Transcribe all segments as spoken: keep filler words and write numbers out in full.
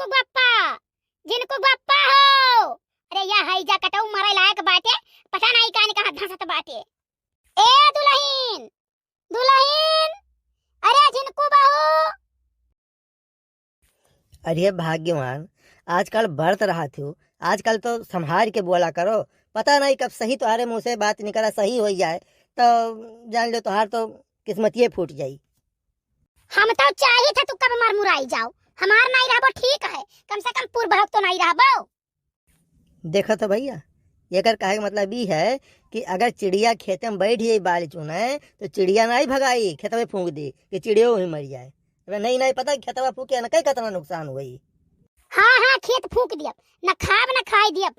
बप्पा, झिनकू बप्पा हो। अरे या हैजा कटऊ मरे लायक बाटे, पता नाहीं कान कहाँ धंसत बाटे। ए दुलहिन, दुलहिन, अरे झिनकू बहू। अरे भाग्यवान, आजकल बरत रहत हो, आजकल तो संभार के बोला करो। पता नाहीं कब सही तोहारे मुँह से बात निकला, सही होइ जाए तो जान लो तोहार तो किस्मतिये फूट जाई। हम तो चाहित है तू कब मरमुराई जाओ, हमार नाहीं रहबो ठीक है, कम से कम पुरबहक तो नाहीं रहबो। देखो तो भइया, एकर कहे के मतलब ई है कि अगर चिड़िया खेते में बैठ जाई बाल चुने, तो चिड़िया नाहीं भगाई, खेतवे फूँक दी कि चिड़ियो वहीं मर जाए। अबे नहीं, नहीं पता खेतवा फूँके ना कई कितना नुकसान हुई। हाँ, हाँ, खेत फूँक दियब, न खाब न खाई दियब।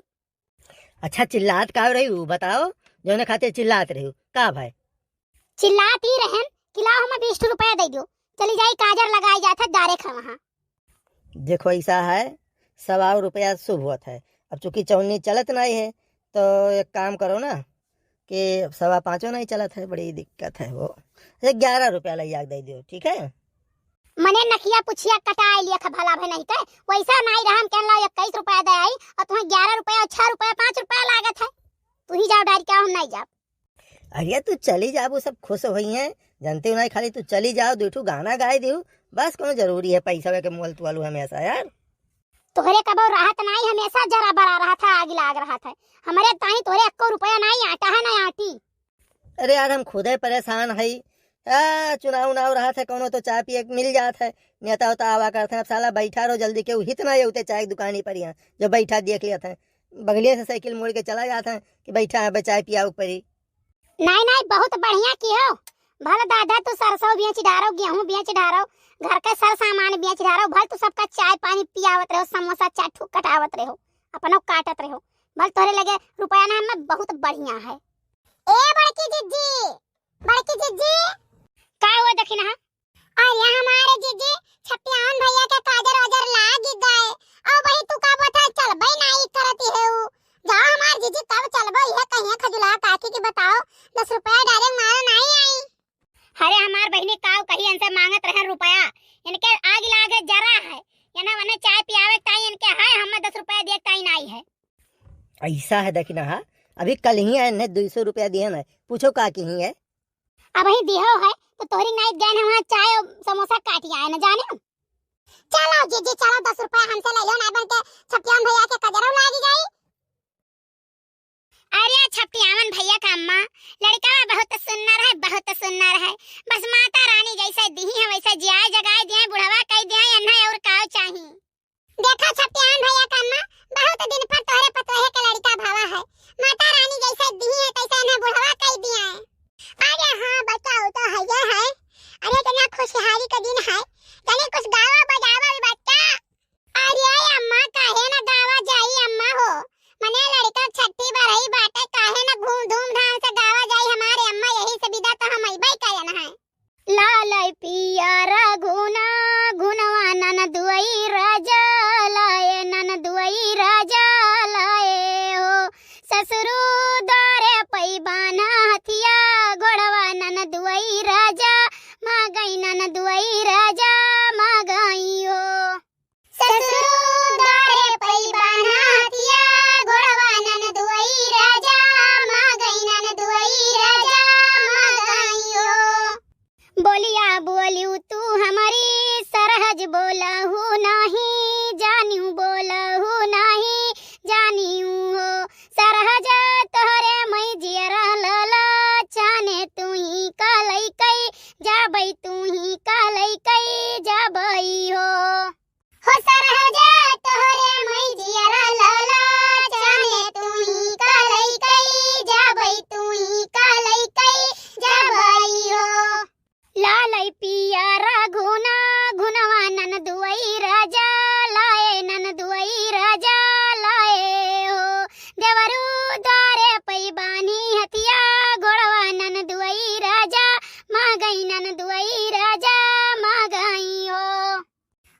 अच्छा, चिल्लात का रही हूँ, बताओ, जौने खातिर चिल्लात रही हूँ, का भाई? चिल्लात ई रहन कि लाओ हमें बीस ठो रुपया दे दो, चली जाई काजर लगाई जात है डारे खा वहाँ। देखो ऐसा है, सवा रुपया शुभ होत है। अब चूंकि चौनी चलत नाहीं है, तो एक काम करो ना कि सवा पाँचो नाहीं चलत है, बड़ी दिक्कत है वो। अच्छा, ग्यारह रुपया ले आके दे दो, ठीक है? मने नकिया पुछिया कटाए लिया था भला भे नहीं के, वैसा नाहीं रहा, हम कहन लाओ इक्कीस रुपया दे आई और तुम्हें ग्यारह रुपया और छह रुपया, पाँच रुपया लागत है, तू ही जाओ डारी के आओ, हम नाहीं जाब। अरे तू चली जाबू, सब खुश होई हैं, जानते हो ना, खाली तू चली जाओ, दू ठू गाना गाए दियो, बस कौन जरूरी है पैसा के मोल तुआलू हमेशा यार। तोहरे कबो रहत नाहीं, हमेशा जरा बरा रहत है, आग लाग रहत है। हमरे ताई तोहरे एक्को रुपया नाहीं, आटा है ना आटी। अरे यार, हम खुदे परेशान हई। आ, चुनाव उनाव रहत है, कौनो तो चाय पिए के मिल जात है, नेता उता आवा करत हैं। अब साला बैठा रहो जल्दी, केहू हित ना ये उते चाय की दुकानी पर यहाँ, जो बैठा देख लेत हैं, बगलिए से साइकिल मोड़ के चला जात है कि बैठा है, बे चाय पियाओ परी। नाहीं, नाहीं, बहुत बढ़िया किहो। भल दादा तू सरसों बेच डारो, गेहूं बेच डारो, घर के सर सामान बेच डारो, भल तू सबका चाय पानी पियावत रहो, समोसा चाट कटावत रहो, अपनो काटत रहो। भल तोहरे लगे रुपया ना हमें बहुत बढ़िया है। ए बड़की जिज्जी, बड़की जिज्जी। का हुआ दखिनहा? अरे हमारे जिज्जी, छपियान भैया के काजर वाजर लाग गए। और वही तू का बता चलबे नाहीं करती है उ। जा हमार जिज्जी कब चलबो, यह कहिए खजुला काकी की बताओ, दस रुपया डायरेक्ट मारो नाहीं आई। अरे हमार बहिनी काव कही इनसे मांगत रहे रुपया, इनके आग लागे जरा है, ये ना वने चाय पियावे ताई इनके है, हमें दस रुपया दिए ताई नाहीं है। ऐसा है दखिनहा, अभी कल ही है, इन्हें दो सौ रुपया दिए ना, पूछो का की ही है। अबहीं दिहो है, तो तोहरी नाइत गए हैं वहाँ चाय और समोसा काट आए न जाने। चलो जिज्जी, चलो, दस रुपया हमसे ले लो, ना बन के छपियान भैया के कजरो लागी जाई। अरे छपियावन भैया का अम्मा, लड़का बहुत सुन्नर है, बहुत सुन्नर है। बस माता रानी जैसे दिही है वैसे जियाए जगाए दिए, बुढ़वा कह दिए, अन्ना और का चाही। देखा छपियान भैया का अम्मा, बहुत दिन पर तोहरे पतोहे के लड़का भावा है। माता रानी जैसे दिही है तैसे इन्हें बुढ़वा कह दिया है। अरे हाँ, बताओ तो है ये है। अरे इतना खुशहाली का दिन है, तने कुछ गावा बजावा भी बच्चा। अरे अम्मा, काहे ना गावा जाई अम्मा हो, मने लड़का छठी बरही बाटे, काहे ना घूम धूमधाम से गावा जाई हमारे अम्मा, यही से विदा तो हम अइबे कयन है। लालै पियर घुना घुनवा ननदुई राजा लाए, ननदुई राजा लाए हो। ससुरु द्वारे पैबाना हथिया घोड़वा ननदुई राजा, मागई ननदुई राजा, मागई हो। ससुरु द्वारे पैबाना हथिया घोड़वा ननदुई राजा, मागई ननदुई राजा, मागई हो। बोलिया बोलिउ तू हमरी सरहज बोलहु नाहीं, जानिउ बोलहु नाहीं, जानिउ हो। सरहज तोहरे मई जियरा लाला, चाने तू ही का लइकई, जाबई तू ही का लइकई, जाबई हो। हो सरहज तोहरे मई जियरा लाला, चाने तू ही का लइकई, जाबई तू ही का लइकई, जाबई हो। लालै पियर घुना घुनवा ननदुई राजा, लाए ननदुई राजा, लाए हो। देवरू द्वारे पैबानी हथिया घोड़वा ननदुई राजा, मागई ननदुई राजा, मागई हो।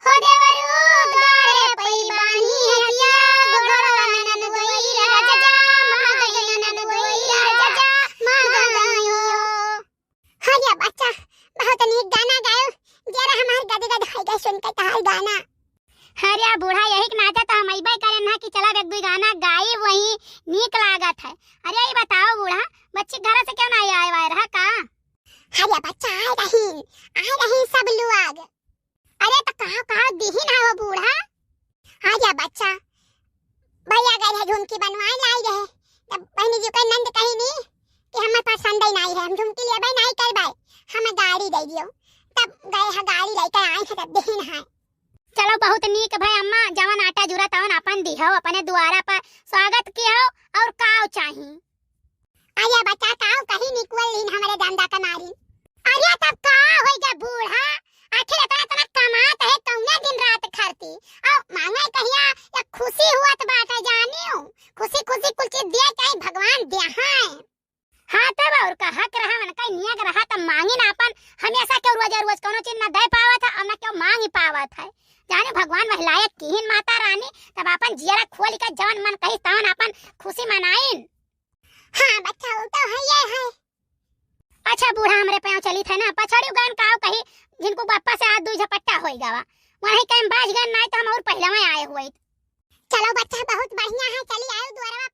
हो देवरू द्वारे पैबानी हथिया, घोड़वा ननदुई राजा, मागई ननदुई राजा, मागई हो। हाँ रे बच्चा, बहुत नीक गाना गायो, जरा हमार गदगद हो गए सुन के तहार गाना। अरे बूढ़ा, यही के नाते तो हम अइबे करेन ना कि चला एक दुई गाना गाई, वही नीक लागत है। अरे ये बताओ बूढ़ा, बच्ची घर से क्यों ना आए, आए रहा का? अरे बच्चा, आए रही, आए रही सब लोग। अरे तो कहाँ, कहाँ दिहिन है वो बूढ़ा? अरे बच्चा, भैया गए रहे झुमकी बनवाए लाई रहे, तब बहनी जी के नंद कही नी कि हमें पसंद ही नहीं है, हम झुमकी लेबे नहीं करबे, हमें गाड़ी दे दियो। तब गए है गाड़ी लेकर आए हैं, तब देहिन है। चलो बहुत नीक भाई अम्मा, जवन आटा जुरा तवन अपन दिहो, अपने द्वारा पर स्वागत किहो, और काव चाही? अरे बच्चा, काव कहीं निकुल लीन हमरे डंडा के मारी। अरे तब का होई गा बूढ़ा, आखिर इतना इतना कमात है कौने दिन रात खरती, और मांगे कहिया या खुशी हुआ तो बात है जानियो, खुशी खुशी कुछ चीज दिया चाहे भगवान दे हैं। हाँ तब और का हक रहा, मन का नियत रहा तब मांगी ना अपन, हमेशा क्यों रोज रोज कोनो चीज ना दे पावत है और ना क्यों मांग ही पावत है। जाने भगवान वह लायक किहिन माता रानी, तब अपन जियरा खोल के जवन मन कही तवन अपन खुशी मनाइन। हाँ बच्चा, वो तो है ये है। अच्छा बूढ़ा, हमरे पाँव चलित है ना, पछड़ी गन काव कही, जिनको बापा से आज दुई झपट्टा होई गवा, वहीं कहीं बाज गन नहीं तो हम और पहलवा आए हुए। चलो बच्चा, बहुत बढ़िया है, चली आयो दुआरवा